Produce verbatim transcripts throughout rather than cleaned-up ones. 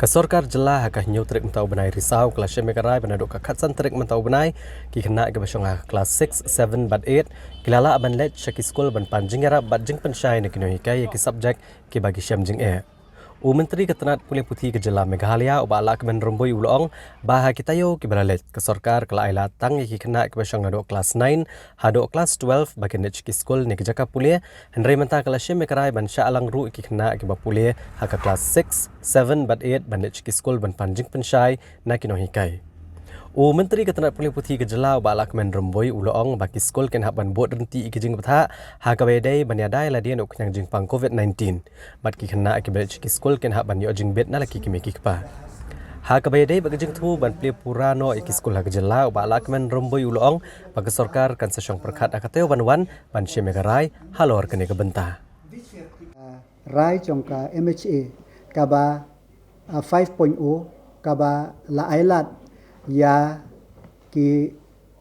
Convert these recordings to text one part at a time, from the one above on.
Ka sorkar jylla ha ka hynñiew tarik mynta u bnai Risaw ka la shim ïa ka rai ba naduh ka khatsan tarik mynta u bnai ki khynnah kiba shong ha ka klas six, seven bad eight ki la lah ban leit sha ki skul ban pan jingïarap bad jingpynshai na ki nonghikai ïa ki subject kiba ki shem jingeh. U Myntri ka tnat pule puthi ka jylla Meghalaya u Bah Lahkmen Rymbui u la ong ba ha ki taïew kiba la leit ka sorkar ka la ai lad tang ïa ki khynnah kiba shong naduh klas nine haduh klas twelve ba kin leit sha ki skul ne ki jaka pule, hynrei mynta ka la shim ïa ka rai ban shah lang ruh ïa ki khynnah kiba pule ha ka klas six, seven bad eight ban leit sha ki skul ban pan jingpynshai na ki nonghikai. U Myntri ka tnat pule puthi ka jylla u Bah Lahkmen Rymbui u la ong ba ki skul kin hap ban bud ryntih ïa ki jingbthah ha kaba ïadei ban ïada ïa lade na u khñiang jingpang covid nineteen. Bad ki khynnah kiba leit sha ki skul kin hap ban ïoh jingbit na la ki kmie ki kpa. Ha kaba ïadei bad ka jingthmu ban plie pura noh ïa ki skul ha ka jylla u Bah Lahkmen Rymbui u la ong ba ka sorkar kan sa shong pyrkhat ha ka taïew ban wan ban shim ïa ka rai halor kane ka bynta. Rai jong ka M H A kaba, ah, five point oh kaba la ai lad ïa ki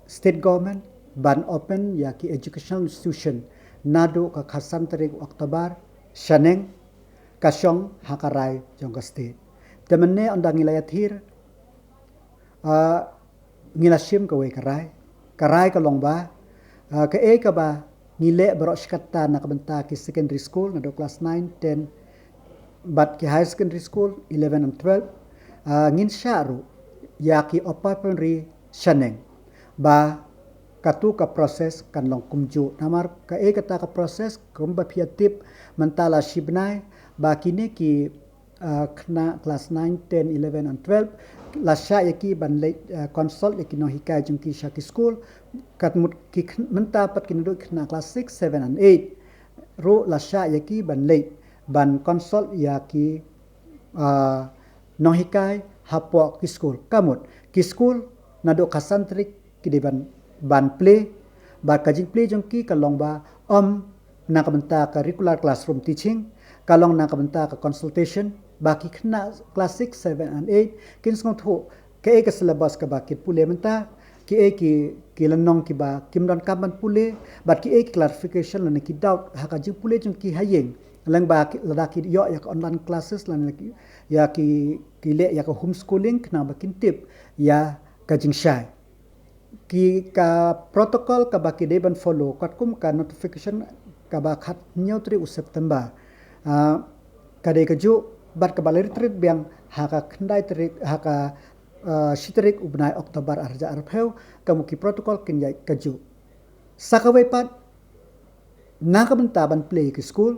state government ban open ïa ki educational institution naduh ka khatsan tarik October shaneng, ka shong ha ka rai jong ka state. Te mynne ynda ngi la ïathir, ah, ngi la shim kawei ka rai. Ka rai ka long ba, ah, kaei kaba ngi leh baroh shi katta na ka bynta ki secondary school naduh klas nine, ten bad ki higher secondary school eleven and twelve, ah, ngin shah ruh ïa ki upper primary shaneng ba katu ka process kan long kumjuh. Namar kaei kata ka process kumba phi ïa tip mynta la shi bnai ba kine ki, ah, khynnah klas nine, ten, eleven and twelve la shah ïa ki ban leit, ah, consult ïa ki nonghikai jong ki sha ki skul. Katmut ki khyn-, mynta pat ki naduh khynnah klas six, seven and eight ruh la shah ïa ki ban leit ban consult ïa ki, ah, nonghikai hapoh ki skul. Kamut ki skul naduh khatsan tarik ki dei ban, ban plie, bad ka jingplie jong ki ka long ba ym na ka bynta ka regular classroom teaching, ka long na ka bynta ka consultation ba ki khynnah klas six, seven and eight kin sngewthuh kaei ka syllabus kaba kin pule mynta, kiei ki, ki lynnong kiba kim donkam ban pule, bad kiei ki clarification lane ki doubt ha ka jingpule jong ki ha ïing, lyngba ki, lada ki ïoh ïa ka online classes lane ïa ki, ki leh ïa ka homeschooling khnang ba kin tip ïa ka jingshai. Ki, ka protocol kaba ki dei ban follow katkum ka notification kaba khathynñiew tarik u September, ah, ka dei kajuh bad kaba la rit rit biang ha ka khyndai tarik, ha ka, ah, shi tarik u bnai October ar hajar arphew, ka mut ki protocol kin ïaid kajuh. Sa kawei pat, na ka bynta ban plie ki skul,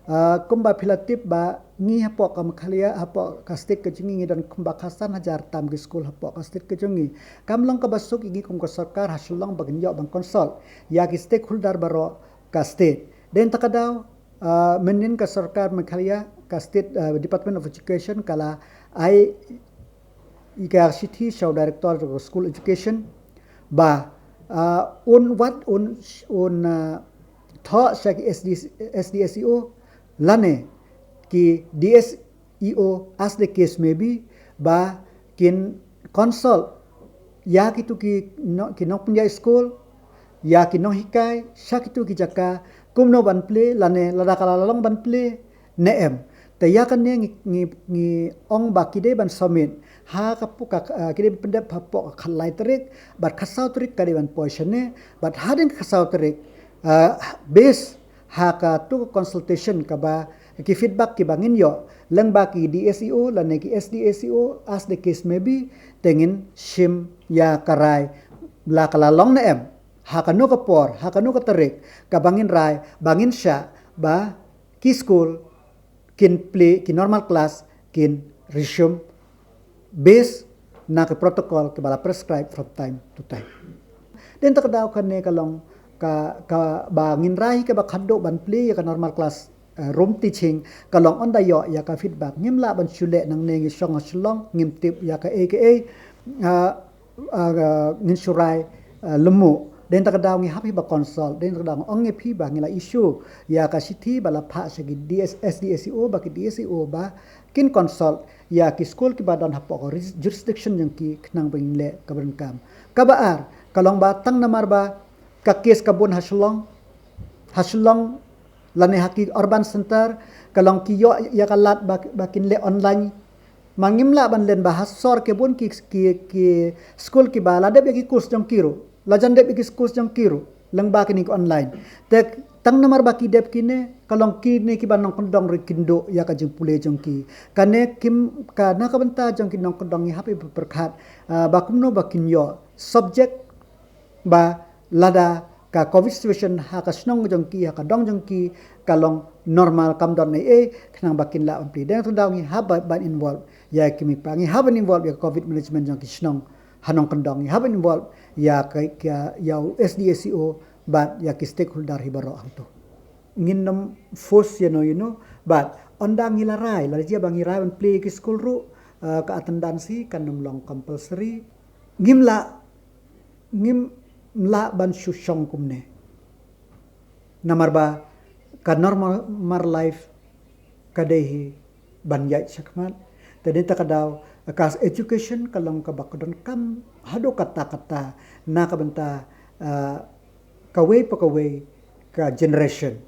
ah, kumba phi la tip ba ngi hapoh ka Meghalaya, hapoh ka state ka jong ngi, ngi don kumba khatsan hajar tam ki skul hapoh ka state ka jong ngi. Kam long kaba suk ïa ngi kum ka sorkar ha Shillong ba ngin ïoh ban consult ïa ki stakeholder baroh ka state. Dei na kata ka daw, ah, mynhynnin ka sorkar Meghalaya, ka state, ah, Department of Education ka la ai ïa ka shithi sha u director jong ka school education ba, ah, un wat un, un, ah, thoh sha ki S D, S D S E O lane ki D S E O as the case may be, ba kin consult ïa kitu ki no-, ki nongpynïaid skul, ïa ki nonghikai sha kitu ki jaka kumno ban plie lane lada ka la long ban plie ne em. Te ïa kane ngi, ngi, ngi ong ba ki dei ban submit ha ka pu-, ka, ah, ki dei ban pyndep hapoh ka khatlai tarik bad khatsaw tarik ka dei ban poi shane bad hadien khatsaw tarik, ah, based ha katu ka consultation kaba ki feedback kiba ngin ïoh lyngba ki D S E O lane ki S D S E O as the case may be, te ngin shim ïa ka rai la ka la long ne em, ha kano ka por, ha kano ka tarik kaba ngin rai ba ngin shah ba ki skul kin plie, ki normal class kin resume based na ka protocol kaba la prescribe from time to time. Dei na kata ka daw kane ka long ka, kaba ngin rai kaba khatduh ban plie ïa ka normal class, eh, room teaching, ka long ynda ïoh ïa ka feedback. Ngim lah ban shu leh nangne, ngi shong ha Shillong, ngim tip ïa kaei kaei, ah, ah, ngin shu rai, ah, lehmok. Dei na kata ka daw ngi hap hi ba consult, dei na kata ka daw ong ïa phi ba ngi la issue ïa ka shithi ba la phah sha ki D S, S D S E O, ba ki D S E O ba kin consult ïa ki skul kiba don hapoh ka ris-, jurisdiction jong ki khnang ba ngin leh kaba donkam. Kaba ar, ka long ba tang namar ba ka case ka bun ha Shillong, ha Shillong lane ha ki urban center, ka long ki ïoh ïa ka lad ba, ba kin leh online Ma ngim lah ban len ba ha sor ki bun ki, ki, ki skul kiba la dep ïa ki course jong ki ruh, la jan dep ïa ki course jong ki ruh lyngba kine ki online. Te tang namar ba ki dep kine, ka long kine kiba nongkyndong ruh kin duh ïa ka jingpule jong ki. Kane kim, ka na ka bynta jong ki nongkyndong ngi hap ban pyrkhat, ah, ba kumno ba kin ïoh subject ba lada ka covid situation ha ka shnong jong ki, ha ka dong jong ki ka long normal, kam don ei ei, khnang ba kin lah ban plie. Dang tu daw ngi hap ban involve ïa ki MIPA, ngi hap ban involve ïa covid management jong ki shnong ha nongkyndong, ngi hap ban involve ïa ka, ïa u SDSEO bad ïa ki stakeholder hi baroh hangtu. Ngin nym force ïa no ïa no, bad ynda ngi la rai, la jia ba ngi rai ban plie ki skul ruh, eh, ka attendance hi kan nym long compulsory. Ngim lah, ngim lah ban shu shong kumne. Namar ba ka normal mar life ka dei hi ban ïaid shakhmat. Te dei ta ka daw, ka education ka long kaba ka donkam haduh katta katta na ka bynta, ah, kawei pa kawei ka generation.